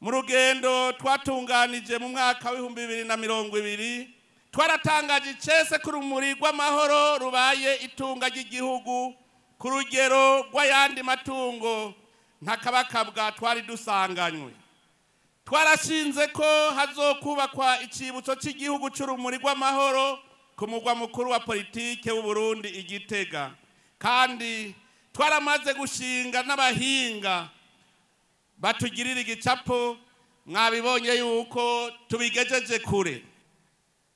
Mu rugendo twatunganije mu mwaka w'2020 twaratangaje icese ko urumuri rw'amahoro rubaye itunga ry'igihugu ku rugero rw'ayandi matungo ntakabakabwa twari dusanganywe. Twarashinze ko hazokubakwa icibutso cy'igihugu cy'urumuri rw'amahoro ku mugwa mukuru wa politike w'u Burundi i Gitega, kandi twaramaze gushinga n'abahinga batugirira igicapo. Mwabibonye yuko tubigejeje kure.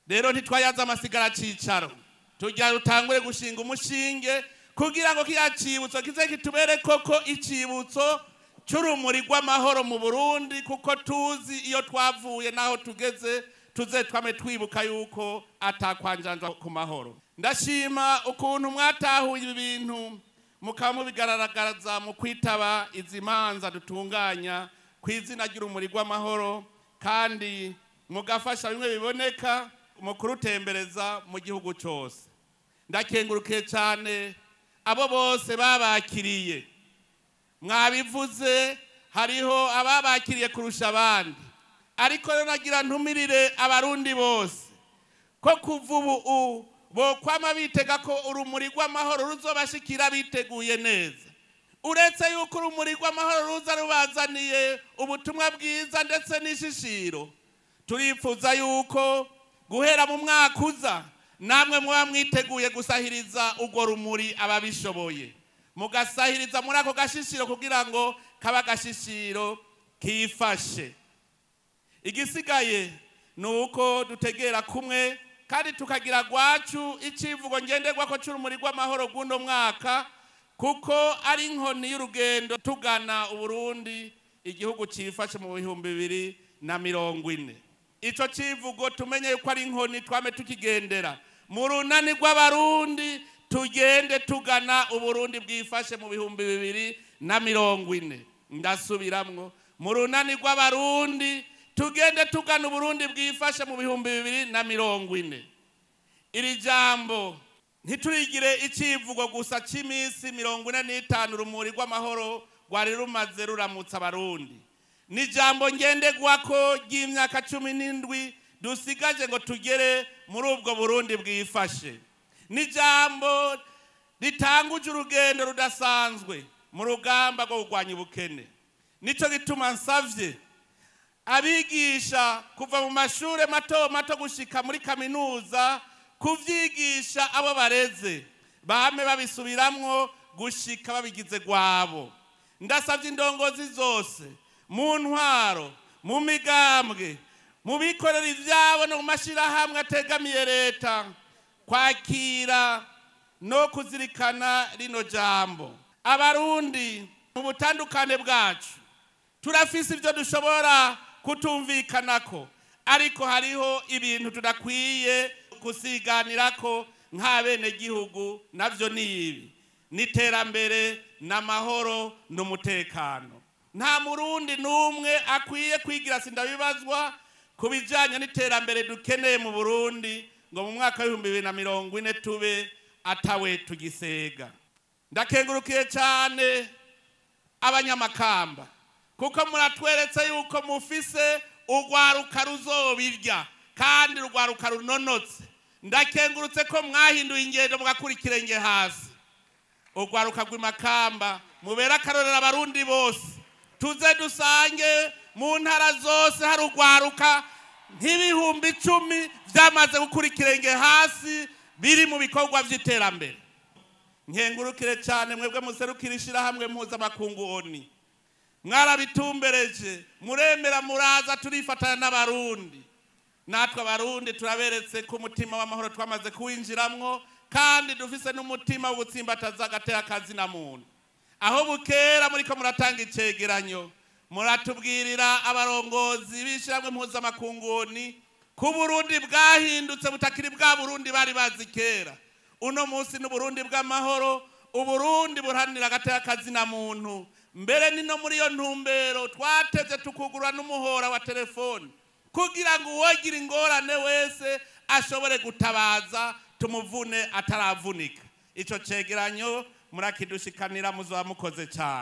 Rero ntitwayaza amasigara cicaro, tugira dutangure gushinga umushinge kugira ngo kiya cibutso kize kitubere koko icibutso cy'urumuri rw'amahoro mu Burundi, kuko tuzi iyo twavuye naho tugeze, tuze twame twibuka yuko atakwanjanjwa ku mahoro. Ndashima ukuntu mwatahuye ibi bintu mukaba mubigaragaza mu kwitaba izi manza dutunganya ku izina ry'urumuri rw'amahoro, kandi mugafasha bimwe biboneka mu kurutembereza mu gihugu cyose. Ndakengurukiye cyane abo bose babakiriye. Mwabivuze, hariho ababakiriye kurusha abandi, ariko rero nagira ntumirire abarundi bose ko kuva ubu bokwama bitega ko urumuri rw'amahoro ruzobashikira biteguye neza. Uretse yuko urumuri rw'amahoro ruza rubazaniye ubutumwa bwiza ndetse n'ishishiro, turifuza yuko guhera mu mwaka uza namwe muba mwiteguye gusahiriza urwo rumuri ababishoboye, mugasahiriza muri ako gashishiro kugira ngo kaba gashishiro kifashe. Igisigaye ni uko dutegera kumwe kandi tukagira gwacu icivugo ngenderwako c'urumuri rw'amahoro rw'uno mwaka, kuko ari inkoni y'urugendo tugana Uburundi igihugu cifashe mu 2040. Ico civugo tumenye yuko ari inkoni twame tukigendera mu runani rw'abarundi, tugende tugana Uburundi bwifashe mu 2040. Ndasubiramwo, mu runani rw'abarundi tugende tugana Uburundi bwifashe mu 2040. Iri jambo ntiturigire icivugo gusa c'imisi 45 urumuri rw'amahoro rwari rumaze ruramutsa abarundi. Ni jambo ngenderwako ry'imyaka 17 dusigaje ngo tugere muri ubwo Burundi bwifashe. Ni jambo ritanguje urugendo rudasanzwe mu rugamba rwo kurwanya ubukene. Nico gituma nsavye abigisha kuva mu mashure mato mato gushika muri kaminuza kuvyigisha abo bareze, bame babisubiramwo gushika babigize gwabo. Ndasavye indongozi zose mu ntwaro, mu migambwe, mu bikorera ivyabo no mu mashirahamwe ategamiye leta kwakira no kuzirikana rino jambo. Abarundi mu butandukane bwacu turafise ivyo dushobora kutumvikanako, ariko hariho ibintu tudakwiye kusiganirako nk'abenegihugu, navyo ni ibi: n'iterambere, n'amahoro, n'umutekano. Nta murundi n'umwe akwiye kwigira sindabibazwa ku bijanye n'iterambere dukeneye mu Burundi ngo mu mwaka w'2040 tube atawe tugisega. Ndakengurukiye cyane abanyamakamba, kuko muratweretse yuko mufise urwaruka ruzobirya kandi urwaruka runonotse. Ndakengurutse ko mwahinduye ingendo mugakura ikirenge hasi. Urwaruka rw'imakamba mubera akarorero abarundi bose. Tuze dusange mu ntara zose hari urwaruka nk'10,000 vyamaze gukura ikirenge hasi biri mu bikorwa vy'iterambere. Nkengurukire cyane mwebwe muserukira ishirahamwe mpuzamakungu ONU, mwarabitumbereje muremera muraza turifatana n'abarundi. Natwe abarundi turaberetse ko umutima w'amahoro twamaze kuwinjiramwo, kandi dufise n'umutima wo gutsimbataza agateka kazina muntu. Aho bukera muriko muratanga icegeranyo, muratubwirira abarongozi b'ishirahamwe mpuzamakungu ONU ko Burundi bwahindutse butakiri bwa Burundi bari bazi kera. Uno munsi n'Uburundi bw'amahoro, Uburundi buharanira agateka kazina muntu. Mbere ni no muri iyo ntumbero twateze tukugura n'umuhora wa telefoni kugira ngo uwogira ingorane wese ashobore gutabaza, tumuvune ataravunika. Ico cegeranyo murakidushikanira, muzoba mukoze cyane.